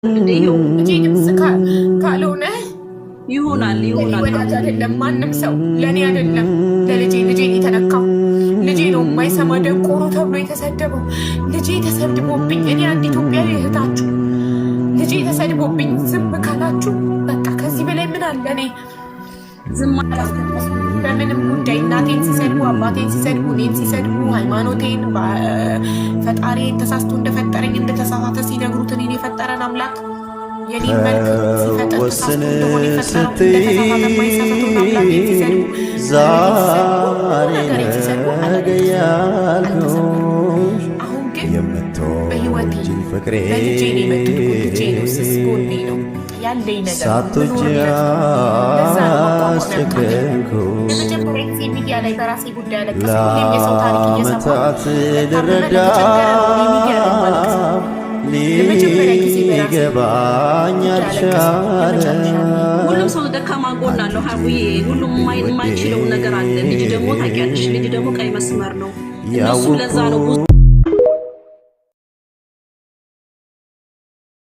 ልጄ ድምፅ ካልሆነ ይሆናል ይሆናል። ወዳጅ አይደለም ማንም ሰው ለእኔ አይደለም ለልጄ። ልጄን የተነካው ልጄ ነው የማይሰማ ደንቆሮ ተብሎ የተሰደበው። ልጄ ተሰድቦብኝ፣ እኔ አንድ ኢትዮጵያዊ እህታችሁ፣ ልጄ ተሰድቦብኝ ዝም ካላችሁ በቃ ከዚህ በላይ ምን አለ? እኔ ዝም በምንም ጉዳይ እናቴን ሲሰድቡ፣ አባቴን ሲሰድቡ፣ እኔን ሲሰድቡ፣ ሃይማኖቴን፣ ፈጣሪን ተሳስቶ እንደፈጠረኝ እንደተሳሳተ ሲነግሩት፣ እኔን የፈጠረን አምላክ የኔን መልክ ሲፈጥር ተሳስቶ እንደሆነ የፈጠረው እንደተሳሳተ የማይሳሳተውን አምላኬን ሲሰድቡ፣ ዛሬ ነገሬን ሲሰድቡ ነገ ያልኩሽ አሁን ግን በህይወቴ የምትወጂኝ ፍቅሬ በልጄ ነው የመጡት። ልጄ ነው፣ ስስ ጎኔ ነው ያለኝ ነገር ሳትወጂ ለዛ ነው መቋቋም ያቃተኝ። አስጨከንኩሽ። ለመጀመሪያ ጊዜ ሚዲያ ላይ በራሴ ጉዳይ ያለቀስኩ። ሁሌም የሰው ታሪክ እየሰማሁ ለዓመታት ለታመመ ልረዳ ለተቸገረ ነው እኔ ሚዲያ ላይ የማለቅሰው። ለመጀመሪያ ጊዜ በራሴ ሊገባኝ ጉዳይ ያለቀስኩ የመጨረሻ አልቻለም። ሁሉም ሰው ደካማ ጎን አለው። ሀቡዬ፣ ሁሉም የማይችለው ነገር አለ። ልጅ ደግሞ ታውቂያለሽ፣ ልጅ ደግሞ ቀይ መስመር ነው። እነሱ ለዛ ነው ብዙ